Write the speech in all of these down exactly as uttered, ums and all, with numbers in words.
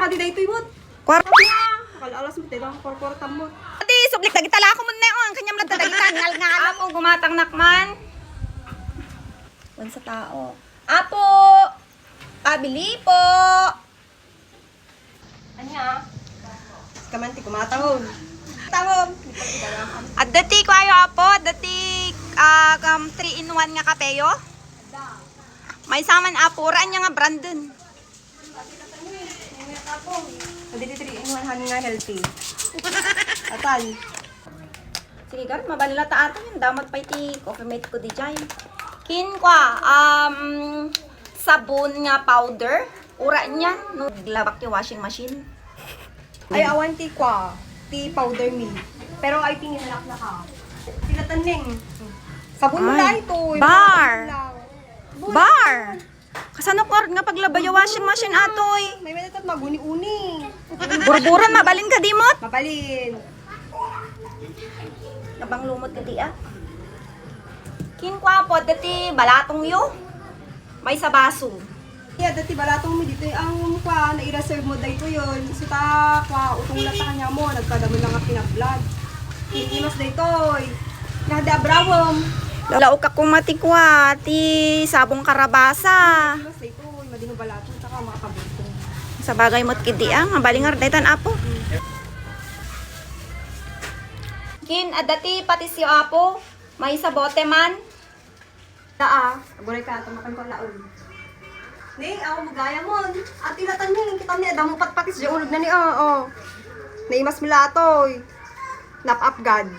Adi daytoy met. Kwarta. Kal-alas met, dayta ang kwarta met. Adi, sublik dagita lako met ne, oh, ang kanyam lang dagita, ngal-ngal ako, gumatang nakman. Wan sa tao. Apo! Pabili po! Anya? Kaman ti kumatahon. Tahon. Adda ti kuayo, apo, adda ti, ah, kam three in one nga kapeyo. Maysa man, apo, uraan niya nga branden. Adda ti three in one han nga healthy. Atal. Sige, garud, mabalin la ta ato yun. Damat pay ti coffee mate ko di jay. Kin kua, um, sabon nga powder. Ura niya, no, labak ti washing machine. Ay, awan ti kua, ti powder mi. Pero ay, tingin anak na ka. Sila taneng. Sabon mo Ay. lang ito. Bar. Bar. Kasano ko nga paglaba yung washing machine, atoy? May manatat maguni-uni. Burburan, mabalin ka, dimot? Mabalin. Nabang lumot ka di, ah. Kin kua po, dati balatong yo. Maysa baso. Iya, dati balatong mi dito, ang kua, na-reserve mo dito yun. So, ta, kua, utong lang ta kanya mo, nagkadamo lang nga pinablad. Hindi mas dito, eh. Nada, brawom. Laok ako mati kua, ti sabong karabasa. Mas dito, eh, madino balatong, saka makapagultong. Sa bagay mo't kidi, ah, mabalingar, daytan, apo. Kin, adda ti patisyo, apo. Maysa bote man. Taa, aguray ka, tamakan ko laon. Ni, ako magaya mon. Ati latan ni, kita ni, adda mo patpatis, di ulog na ni, oh, oh. Naimas mo latoy. Nap-apgad.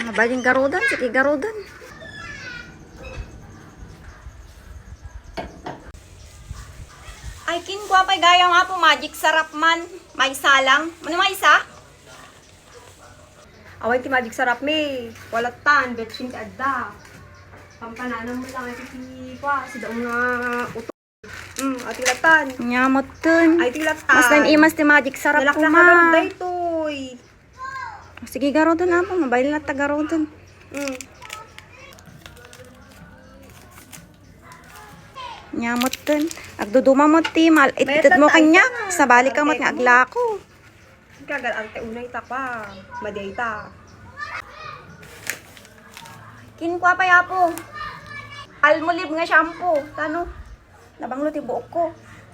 Mabaling garudan, sige garudan. Ay, kin kua pay gayam, apo, magic sarap man. Maysa lang. Ano maysa? Awan ti magic sarap mi. Wala tan, betsin ti adda. Pampananam mo lang iti ti kua, sida nga uto. Mm, ati latan. Nyamot tun. Ay, ti latan. Mas naimas ti magic sarap Nalaknaka kuma. Daytoy. Sige, garudan, apo. Mabail na ta garudan. Mm. Nyamot tun. Agduduma mo ti mal. Mayat Ititid mo lang kanya. Tayo. Sabali ka mat nga Arte mo. Aglako. Kagal arte unay ta pa. Maday ta. Kin kua pay, apo. Palmolive nga shampoo. Tano? Nabanglo ti buok ko.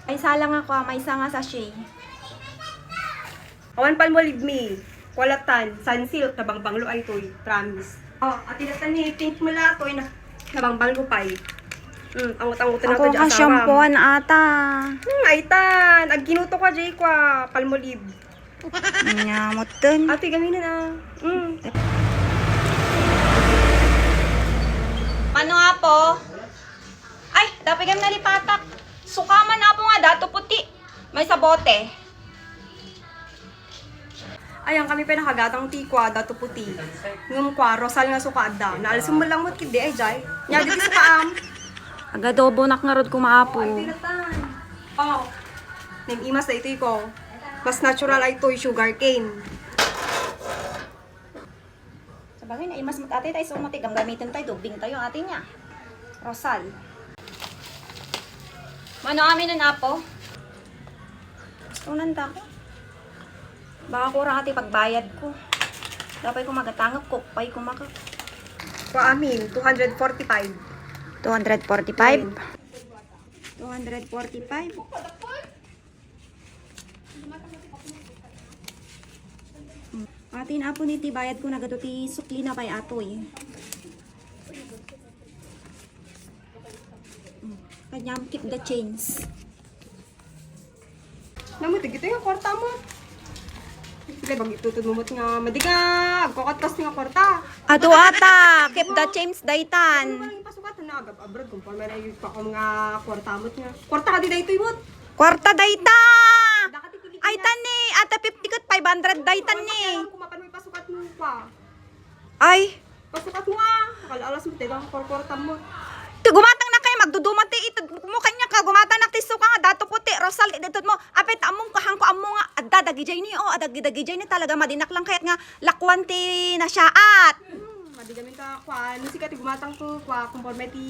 Ay, sala nga kua, maysa nga sachet. Awan Palmolive mi. Kua latan, Sunsilk, nabangbanglo ay toy. Promise. Oh, ati latan ni pink mo la toy na, nabangbanglo pay. Hmm, angot-angot na Ako to di ka asawam. Shampooan ata. Hmm, ay tan. Agkinuto ka, jay kua, Palmolive. Nga, mutton. Ati, gaminan, ah. Mm. Mano, apo? Ay, dapat kami nalipatak. Sukaman, apo, nga, dato puti. May sabote. Ayan, kami pa nakagatang ti kua, dato puti. Ngem kua, Rosal nga suka adda. Naalsem mo lang mo, kidi, ay, jay. Nya, di sukaam. Agadobo nak nga rod kumaapo. Oh, ay, pinatan. Oh. Naimas na ito ko. Mas natural ay toy sugar cane. Sabagay, naimas mo ate tayo, so mati gamgamitin tayo, dubling tayo, ate niya. Rosal. Mano amin nun, apo? Gusto nanda ko. Baka kurang ati pagbayad ko. Dapat ko magatangak ko, pay ko maka. Kua amin, two hundred forty-five. Two hundred forty-five? Two hundred forty-five? Atin, apo ni ti bayad ko nagato ti sukli na pay atoy. Kanyam, keep the change. Namu, dagitoy nga kwarta mo. Sige, bang itutod mo met nga, madi nga, agkakatkas nga kwarta. Ato ata, keep the change daytan. Ano man ipasukat na agab abroad, kung paano na yung pakom nga kwarta mo nga. Kwarta ka di daytoy mo. Kwarta dayta. Dakati Pilipinas. Ay, tani, ata fifty kat five hundred daytan ni. Kung paano mo ipasukat mo pa. Ay. Pasukat mo, ah. Kal-alas mo, tegang kwarta mo. Ti gumatang na kay magduduma ti itud mo kanya ka gumatang na ti suka nga dato puti Rosal ti itud mo. Apet ammong kahanko ammo nga adda dagijay ni, oh, adda dagijay ni talaga madinak lang kayat nga lakuan ti nasyaat. Hmm, madi gamin ka kwa, no sika ti gumatang ko kwa, konforme ti,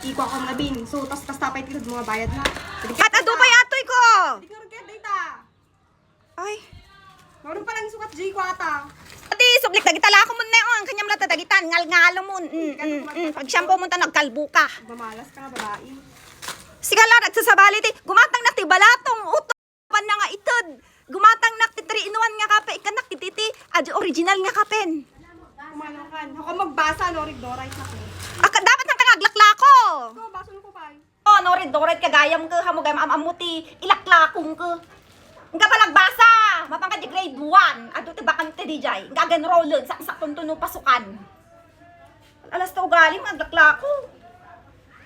ti kwa ko nga bin. So, tas, tas tapay ti itud mo nga bayad na. At adu pay atoy ko. Di ka rin kaya dayta. Jay, kuwata. Ati, sublik dagita lako mo na yun. Kanyam lata dagitan. Ngal-ngalo mo. Mm, mm, mm. Pag-shampoo mo ta, nagkalbo ka. Mamalas ka nga, babae. Sige la, nagsasabali ti. Gumatang na ti balatong. Uto. Pan na nga ited. Gumatang na ti three in one nga kape. Ikanak iti ti. Adi original nga kapen. Kumano kan. Ako magbasa, no, Rigdoray sa ko. Aka, dapat nang kang aglaklako. Ito, baso ko pa. Oh, norit, norit ka gayam ka, hamo gayam am-ammo ti ilaklakong ka. Nga palagbasa, mapangka di grade one, adu ti bakante di jay. Nga agan rolen, saksak tuntuno pasukan. Alas ta ugali, mga aglaklako.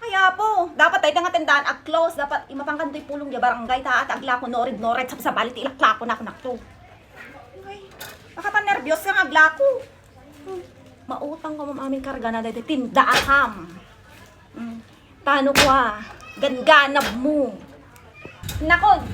Kaya po, dapat tayo nga tendaan, ag-close, dapat imapangkan to'y pulong di barangay, ta, at aglako, norit, norit, sabsabali, ti ilaklako na, kunakto. Ay, makapanerbyos ka nga aglako. Hmm. Mautang ko, ma'am, amin karga na, dede, tinda, aham. Mm. Tano ko ah. Ganganab mo. Nako.